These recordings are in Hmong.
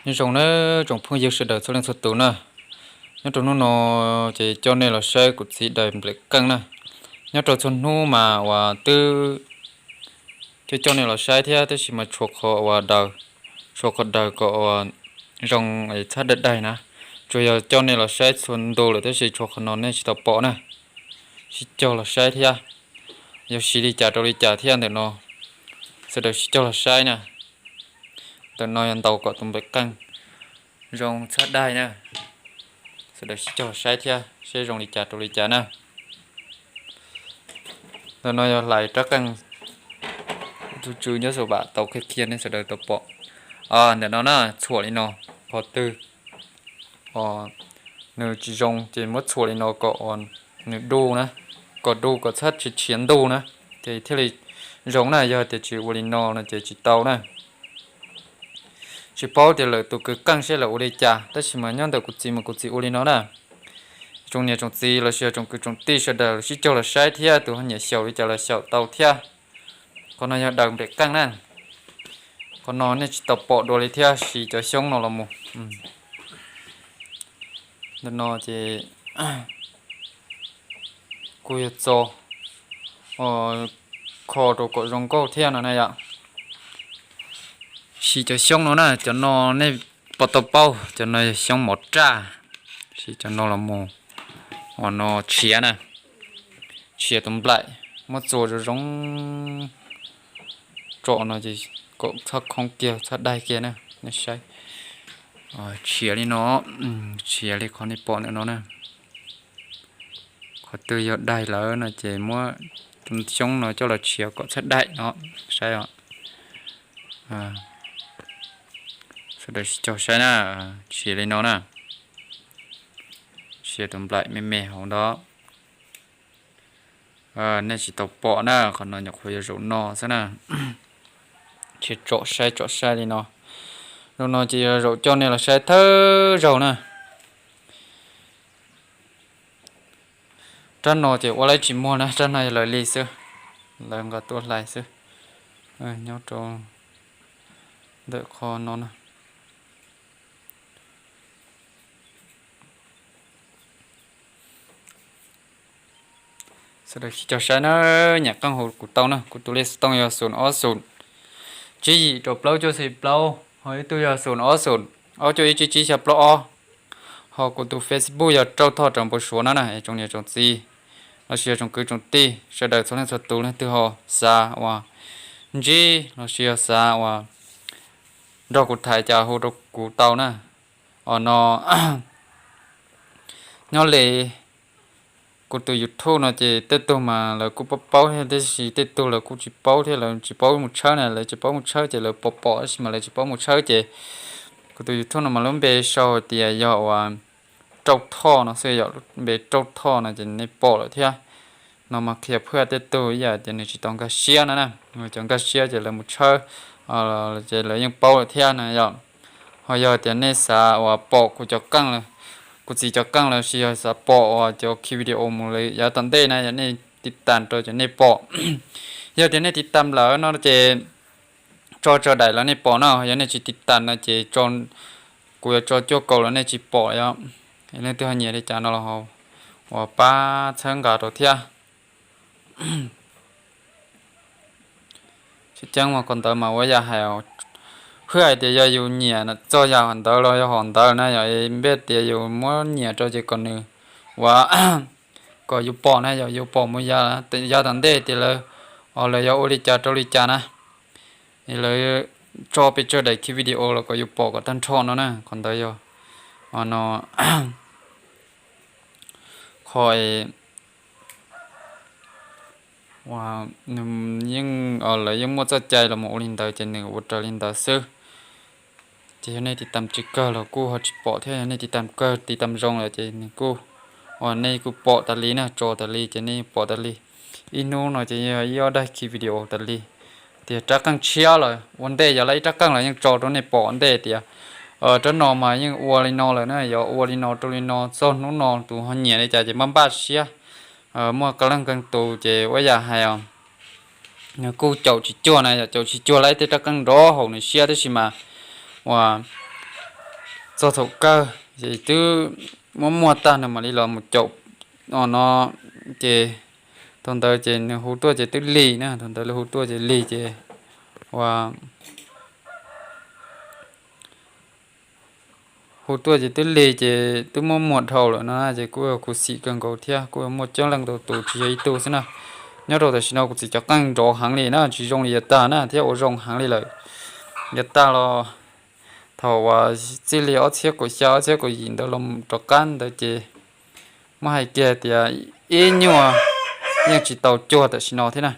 Nyob zoo nawb tsoom phooj ywg sawv daws txhua leej txhua tus na. Nyob rau hnub no ces coj nej los saib kuv txiv daws nplem qeej na. Nyob rau txhua hnub mas uas twb coj coj nej los saib thiab tab sis mas tshuav qhov uas daws, tshuav qhov daws kom uas zoo txhab daig daig na. Tsuas yog coj nej los saib txhua ntu lawm tab sis tshuav qhov no nej tsis tau pom na. Sib cog los saib thiab, yog siv li cas rau li cas thiab ntawm no, sawv daws sib cog los saib na. Ntawm no yog ntaus kom tus nplem qeej zoo txhab daig na. Sawv daws sib cog los saib thiab seb zoo li cas rau li cas na. Ntawm no yog hlais rab qeej, tus tswv nyob saum vam tau qhia qhia nej sawv daws tau pom. Ntawm no na, txhuam li no, qhov twg nws tsis zoo ces muab txhuam li no kom nws du na, kom du kom txhab tshiav tshiav ntuj na, ces thiaj li zoo na. Yog tias tsis ua li no no ces tsis tau na. Tsis paub tias lawm tus kwv qeej seb lawv ua li cas tab sis mas nyob ntawm kuv txiv mas kuv txiv ua li no na. Tsoom niam tsoom txiv los sis yog tsoom kwv tsoom tij sawv daws sib cog los saib thiab, tus ho nyiam xyaum li cas los xyaum tau thiab. Qhov no yog daws nplem qeej na. Qhov no nej tsis tau pom dua li thiab, siv cov xyoob no los mus. Ntawm no ces kuj yog txo kho rau kom zoo nkauj thiab no na yom. Siv cov xyoob no na, cov no nej pom tau paub, cov no yog xyoob mov raj. Siv cov no los mus, uas no tshiav na, tshiav tus nplaim, muab txua zoo zoo, tso no ces kom txhob khoob kiag txhob daig kiag na. Nej saib, tshiav li no, tshiav li qhov nej pom ntawm no na. Qhov twg yog daig lawm no ces muab xyoob no coj los tshiav kom txhob daig no. Saib os, sawv daws sib cog saib na, tshiav li no na, tshiav tus nplaim me me hauv ntawd. Nej tsis tau pom na, qhov no nyuam qhuav yog zaum no xwb na. Tsom saib tsom saib li no, zaum no ces yog zaum coj nej los saib thawj zaug na. Rab no ces ua laib tsis muag na, rab no yog lawv li xwb, lawv nqa tuaj hlais xwb. Nyob rau ntawm qho no na. Sawv daws sib cog saib na, nyam qeej hauv kuv tau na, kuv tus lej xov tooj yog xoom ob xoom tsib yim rau plaub cuaj xya plaub, ho ib tug yog xoom ob xoom ob cuaj ib tsib tsib xya plaub ob, ho kuv tus Facebook yog Rauj Thoj Ras Npau Suav no na. Tsoom niam tsoom txiv los sis yog tsoom kwv tsoom tij sawv daws txhua leej txhua tus, leej twg ho xav uas ntsib los sis yog xav uas nrog kuv thaiv cas hu rau kuv tau na. Os no nyob li kuv tus YouTube no ces tej tug mas lawv kuj paub paub thiab, tab sis tej tug lawv kuj tsis paub thiab, lawv tsis paub mus tshawb na, lawv tsis paub mus tshawb ces lawv pom pom tab sis mas lawv tsis paub mus tshawb ces kuv tus YouTube no mas lub npe sau hais tias yog uas Rauj Thoj no xwb, yog lub npe Rauj Thoj no ces nej pom lawm thiab. No mas qhia phaj tej tug ib yam tias nws tsis tau nkag siab no na, cov nkag siab ces lawv mus tshawb ces lawv yeej paub lawm thiab na yom. Ho yog tias nej xav uas pom kuv cov qeej, kuv txiv cov qeej los sis yog xav pom uas cov ki video mus li yav tom ntej na, yog nej tiv tam rau ces nej pom. Yog tias nej tiv tam lawm no ces tso tsawg daim los nej pom na, yog nej tsis tiv tam no ces kuv yuav tso cuaj kaum los nej tsis pom yom. Leej twg ho nyiam li cas no los uas pab txhawb nqa rau thiab. Tseeb mas qhov ntawd mas ua yam hais, hwj hais tias yog yus nyiam txog yam ntawd los yog hom ntawd na yom, npaj tias yus muab nyiam rau ces kom nws ua kom yus pom na yom, yus pom mus yav tom ntej tias lawv, lawv yuav ua li cas rau li cas na. Lawv tso pes tsawg daim ki video los kom yus pom kom tag nrho no na, qhov ntawd yog no qhov nws yeej, lawv yeej muaj txoj cai los mus ua li ntawd ces nws ua raws li ntawd xwb. Ces yog nej tiv tam tsis kawg los kuj ho tsis pom thiab, yog nej tiv tam kawg tiv tam zoo lawm ces nws kuj, uas nej kuj pom tas li na, tso tas li ces nej pom tas li. Ib hnub no ces yog ib ob daim ki video tas li. Tias rab qeej tshiab lawm ua ntej yog lawv ib rab qeej los yeej tso rau nej pom ua ntej tias rab no mas yeej ua li no lawm na, yog ua li no rau li no, txog hnub no tus ho nyiam li cas ces maj npaj siab. Muaj qee leej qee tus ces ua yam hais os, nws kuj caum tsis cuag na, yog caum tsis cuag lawv tej rab qeej nrov haum nws siab tab sis mas uas txog thaum kawg ces twb muab muag tag nws mam li los mus caum no. Ces thaum ntawd ces nws hu tuaj ces twb lig na, thaum ntawd hu tuaj ces lig ces ua hu tuaj ces twb lig ces twb muab muag dhau lawm no ces kuj yog khuv xim kawg nkaus thiab kuj yog muaj coob leej ntau tus tsis yog ib tug xwb na. Nyob rau tam sim no kuv txiv cov qeej nrov heev li na, tsis zoo li yav tag na thiab ua zoo heev li lawm. Yav tag los thaum uas txij li ob txhiab kaum xya ob txhiab kaum yim ntawd los rov qab ntawd ces muab hais kiag tias ib nyuag yeej tsis tau cuag tam sim no thiab na.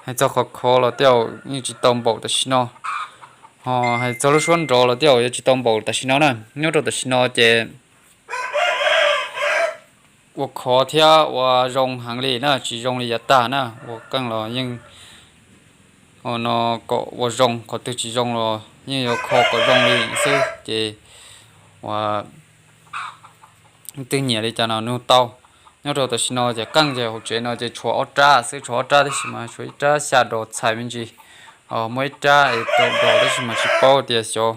Hais txog qhov khov los tej zaum yeej tsis tau npaum tam sim no, ho hais txog lub suab nrov los tej zaum yuav tsis tau npaum tam sim no na. Nyob rau tam sim no ces ua khov thiab ua zoo heev li na, tsis zoo li yav tag na. Ua qeej los yeej no kom ua zoo, qhov twg tsis zoo los yeej yuav kho kom zoo li xwb ces ua twg nyiam li cas no nug tau. Nyob rau tam sim no ces qeej ces hauv tsev no ces tshuav ob rab xwb, tshuav ob rab tab sis mas tshuav ib rab xya dos txhais me ntsis, muaj ib rab es rau dos tab sis mas tsis paub tias xyov,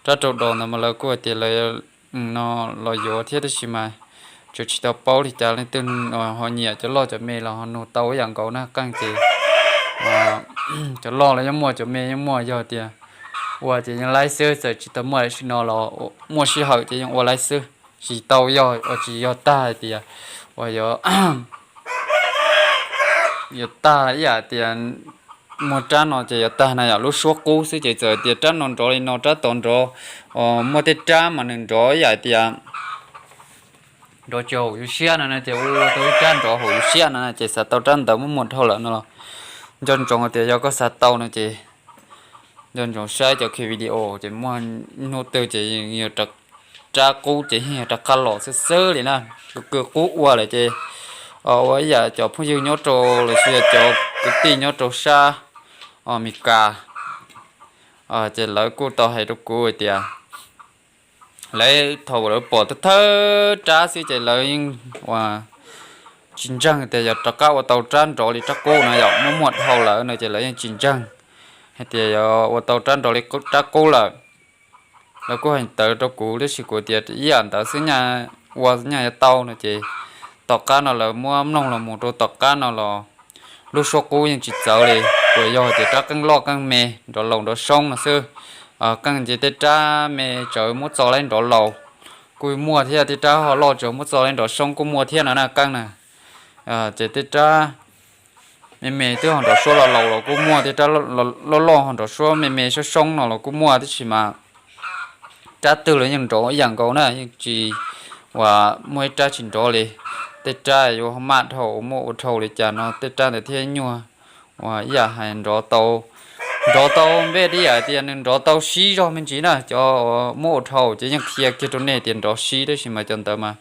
rab rau dos ntawd mas lawv kuj hais tias lawv no los yuav thiab tab sis mas tseem tsis tau paub li cas, leej twg ho nyiam cov loj cov me los ho nug tau ib yam nkaus na. Qeej ces cov loj los yeej muaj, cov me yeej muaj, yog tias ua ces yeej laib xwb, txawm tsis tau muaj tam sim no los muaj sij hawm ces yeej ua laib xwb. Tsis tau yog ua tsis yog tag hais tias ua yuav tag ib yam tias muag rab no ces yuav tag na, yog lub suab qub xwb ces txawm tias rab no nrov li no rab tod nrov, muaj tej rab mas nws nrov ib yam tias nrov tsis haum yus siab no ces ua tau ib rab nrov haum yus siab no ces xav tau rab ntawd muab muag dhau lawm no los nco ntsoov tias yog koj xav tau no ces nco ntsoov saib cov ki video ces muaj hnub twg ces rab qub ces yeej yog rov qab los xwb xwb li na. Kws qub ua lawm ces ua ib yam cov phooj ywg nyob rau los sis yog cov kwv tij nyob rau sab Amelikas ces lawv kuj tau hais rau kuv hais tias lawv thaum lawv pom thawj thawj rab xwb ces lawv yeej ua tsis ntseeg tias yog rov qab ua tau rab nrov li rab qub no, yog muab muag dhau lawm no ces lawv yeej tsis ntseeg hais tias yog ua tau rab nrov li rab qub lawm. Lawv kuj hais tawv rau kuv tab sis kuv tias ib yam ntawd xwb, nyaj ua nyaj yuav tau no ces tom qab no lawv muab mloog los mus rau tom qab no los lub suab qub yeej tsis txawv li, uas yog tias rab qeej loj qeej me nrov laus nrov soob no xwb. Qeej ces tej rab me tsawv muab txo laib nrov laus kuj muaj thiab, tej rab ho loj tsawv muab txo laib nrov soob kuj muaj thiab no na. Qeej na ces tej rab me me twb ho nrov suab los laus los kuj muaj, tej rab loj loj ho nrov suab me me soob soob no los kuj muaj, tab sis mas rab twg los yeej nrov ib yam nkaus na, yeej tsis uas muaj ib rab tsis nrov li. Tej rab yuav maj dhau muab ua dhau li cas no tej rab ntawd thiaj nyuaj. Uas ib yam hais nrov tau, nrov tau npej ib yam tias nws nrov tau sib zog me ntsis na, cov muab ua dhau ces yeej qhia kiag rau nej tias nrov sib, tab sis mas cov ntawd mas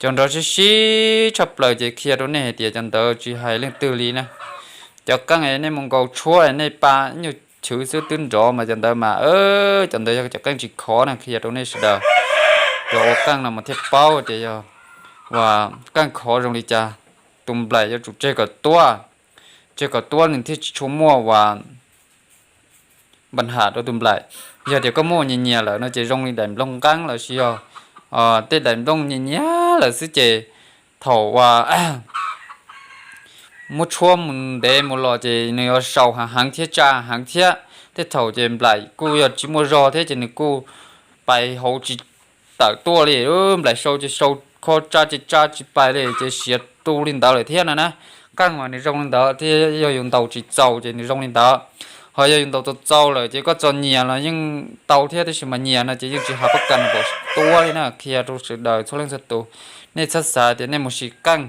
cov nrov sib sib tshaj plaws ces qhia rau nej hais tias cov ntawd tsis hais leej twg li na. Cov qeej nej mus nkaus tshuab nej pa ib nyuag chwv xwb twb nrov mas cov ntawd mas, cov ntawd yog cov qeej tsis khov na, qhia rau nej sawv daws. Cov ua qeej no mas thiaj paub tias yog uas qeej khov zoo li cas, tus nplaim yuav tsum tseg kom tuab, tseg kom tuab nws thiaj tsis tshua muaj uas npa ham rau tus nplaim. Yog tias koj muab ua nyias nyias lawm no ces zoo li daim nplooj nqeeb los sis yog tej daim nplooj nyias nyias lawm xwb ces thaum uas muab tshuab mus ntev mus los ces nws yuav sau heev heev thiab tsa heev thiab, tej thaum ces nplaim kuj yog tsis muaj zog thiab ces nws kuj pais hauv tsis tawm tuaj li. Nplaim sau ces sau, kho tsa ces tsa tsis pais li ces siav tu li ntawd lawm thiab no na. Qeej mas nws zoo li ntawd thiab, yog yus ntaus tsis txaus ces nws zoo li ntawd. Ho yog yus ntaus txaus txaus lawm ces koj txo nyias los yeej tau thiab, tab sis mas nyias no ces yeej tsis hav pab kas npaum tuab li na. Qhia rau sawv daws txhua leej txhua tus, nej txhob xav tias nej mus sim qeej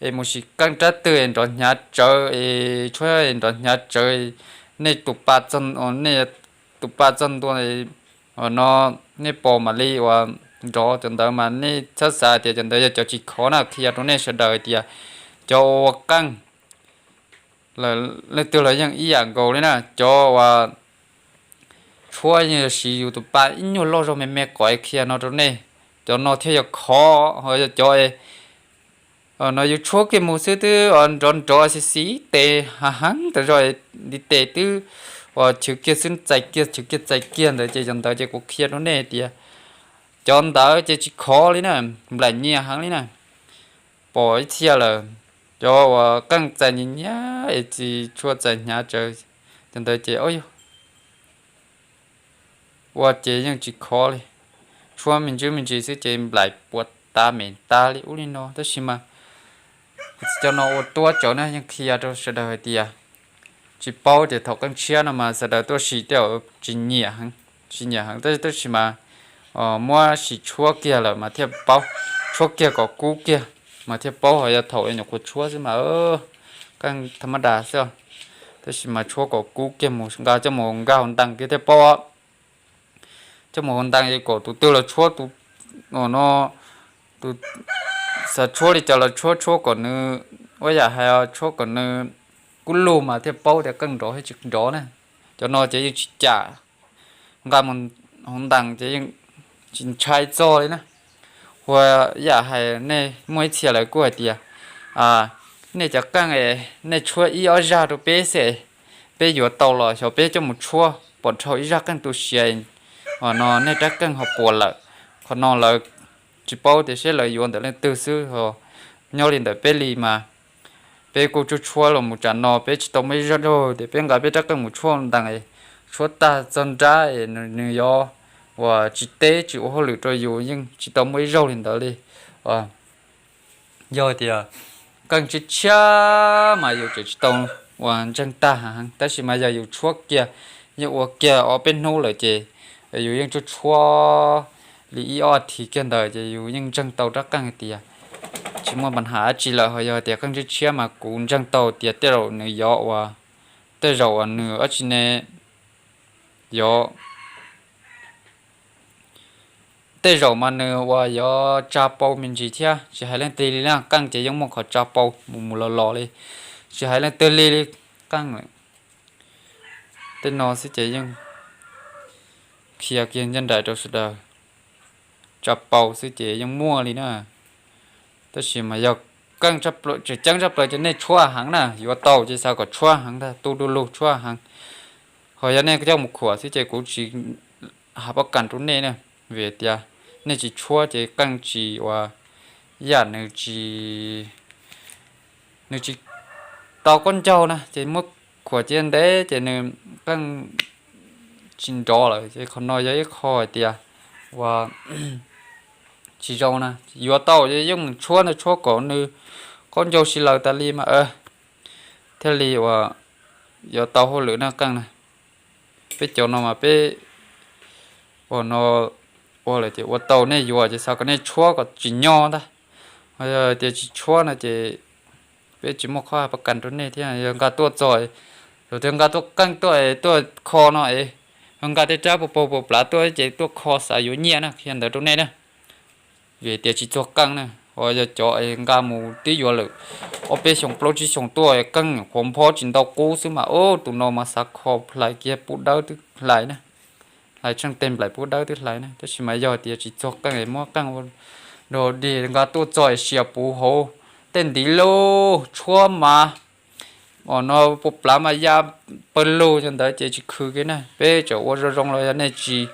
es mus sim qeej rab twg es nrov hnyav tsawv es tshuab es nrov hnyav tsawv, nej tus pa, nej tus pa txog ntua no nej pom mam li uas nrov. Cov ntawd mas nej txhob xav tias cov ntawd yog cov tsis khov na, qhia rau nej sawv daws tias cov ua qeej leej twg los yeej ib yam nkaus li na. Cov uas tshuab yeej yog siv yus tus pa ib nyuag loj zog me me qhov qhia no rau nej, cov no thiaj yog khov. Ho yog cov no yus tshuab kiag mus xwb twb nrov nrov xis xis tes hav heev tas zog, ntiv tes twb uas chwv kiag xwb txais kiag chwv kiag txais kiag ntawd ces cov ntawd ces kuv qhia rau nej tias Cov ntawd ces tsis khov li na, nplaim nyias heev li na. Pom ib txhia lawm, cov uas qeej txais nyias nyias es tsis tshua txais hnyav tsawv, cov ntawd ces ua ces yeej tsis khov li. Tshuab me ntsis me ntsis xwb ces nplaim puas tas me tas li ub li no. Tab sis mas cov no ua tuab tsawv na, yeej qhia rau sawv daws hais tias tsis paub tias thaum qeej tshiab no mas sawv daws tuaj sim tej tsis nyiam, tsis nyiam heev, tab sis mas muab sim tshuab kiag lawm mas thiaj paub, tshuab kiag kom kub kiag mas thiaj paub. Ho yog thaum nyuam qhuav tshuab xwb mas qeej tha mab das xwb, tab sis mas tshuab kom kub kiag mus nqa coj mus nkag hauv ntees kiag thiaj paub. Coj mus hauv ntees es kom tus twg los tshuab, tus no, tus xav tshuab li cas los tshuab, tshuab kom nws, ua yam hais tshuab kom nws kub lug mas thiaj paub tias qeej nrov thiab tsis nrov na. Cov no ces yeej tsis cam, nqa mus hauv ntees ces yeej tsis ntshai txog li na. Ua yam hais nej muaj ib txhia lawv kuj hais tias nej cov qeej es nej tshuab ib ob zaj rau peb xwb, peb yuav tau los xyov peb coj mus tshuab pom dhau ib zaj qeej tu siav no nej rab qeej ho puas lawm. Qhov no lawv tsis paub tias seb lawv yuav ntawm leej twg xwb. Nyob li ntawm peb li mas peb kuj tshuab tshuab los mus tsam no peb tsis tau muaj ib zaug tias peb nqa peb rab qeej mus tshuab ntees, tshuab tag txog nrab es nws yuav uas tsis teb tsis ua hauj lwm rau yus, yeej tsis tau muaj ib zaug li ntawd li. Yog tias qeej tshiab tshiab mas yus tseem tsis tau uas ntseeg tag heev, tab sis mas yog yus tshuab kiag, yeej ua kiag ob peb hnub lawm ces yus yeej tshuab tshuab li ib ob thiv kiag ntawd ces yus yeej ntseeg tau rab qeej hais tias tsis muaj pab has dab tsi lawm. Ho yog tias qeej tshiab tshiab mas kuv ntseeg tau tias tej zaum nws yuav uas, tej zaum uas nws dab tsi ne, yuav, tej zaum mas nws uas yuav tsa pau me ntsis thiab. Tsis hais leej twg li na, qeej ces yeej muaj qhov tsa pau mus mus los los li. Tsis hais leej twg li li, qeej lawm. Tej no xwb ces yeej qhia kiag ncaj nraim rau sawv daws, tsa pau xwb ces yeej muaj li na. Tab sis mas yog qeej tseem ceeb tshaj plaws ces nej tshuab heev na, yuav tau ces xav kom tshuab heev ntag, tu du lug tshuab heev. Ho yog nej coj mus khuam xwb ces kuv tsis has pab kas rau nej na, vim tias nej tsis tshuab ces qeej tsis uas, yam nws tsis, nws tsis tau khaub ncaug na ces muab khuam cia ntev ces nws qeej tsis nrov lawm ces qhov no yog ib qho hais tias uas tsis zoo na. Yuav tau yeej tshuab ntag, tshuab kom nws khaub ncaug si laws tas li mas thiaj li uas yuav tau hauj lwm na qeej na. Peb cov no mas peb ua no ua lawm ces ua tau, nej yuav ces xav kom nej tshuab kom tsim nyog ntag. Ho yog tias tsis tshuab no ces peb tsis muaj qhov has pab kas rau nej thiab. Yog nqa tuaj txog, yog tias nqa tuaj qeej tuaj es tuaj kho no es, yog nqa tej rab puas paug puas plav tuaj ces tuaj kho xav yuav nyiaj na, qhia ntawd rau nej na. Vim tias tsis txuag qeej na, ho yog cov es nqa mus twb yuav lawm ob peb xyoos plaub tsib xyoos tuaj, qeej qhuav nphob tsis ntau qub xwb mas ub, tus no mas xav kho hlais kiag pub dawb twb hlais na, hlais tsheej teg nplaim pub dawb twb hlais na. Tab sis mas yog tias tsis txuag qeej es muab qeej ua dog dig nqa tuaj txog es sia puv hauv tej ntiv lub tshuab mas, o no puas plav mas ya pawg lug, yog ntawd ces tsis khw kiag na. Peb tseem ua zoo zoo los yog nej tsis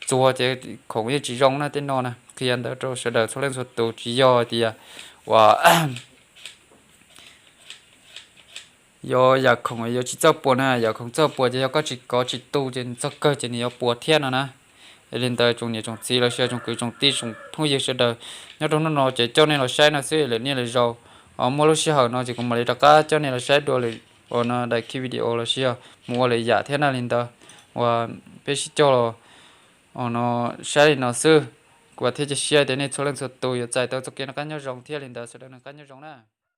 txuag ces khoom yeej tsis zoo na. Tej no na qhia ntawd rau sawv daws txhua leej txhua tus, tsis yog tias uas yuav yam khoom yuav tsis txawj puas na. Yam khoom txawj puas ces yog koj tsis kov tsis tu ces nws txog kawg ces nws yuav puas thiab no na. Es li ntawd tsoom niam tsoom txiv los sis tsoom kwv tsoom tij tsoom phooj ywg sawv daws, nyob rau hnub no ces coj nej los saib no xwb, lwm niaj lwm zaus muaj lub sij hawm no ces kuv mam li rov qab coj nej los saib dua lwm, uas no daim video los sis yog mus ua lwm yam thiab na. Li ntawd uas peb sib cog los no saib li no xwb, kuv thiaj cia siab tias nej txhua leej txhua tus yuav txais tau txoj kev noj qab nyob zoo thiab. Li ntawd sawv daws noj qab nyob zoo na.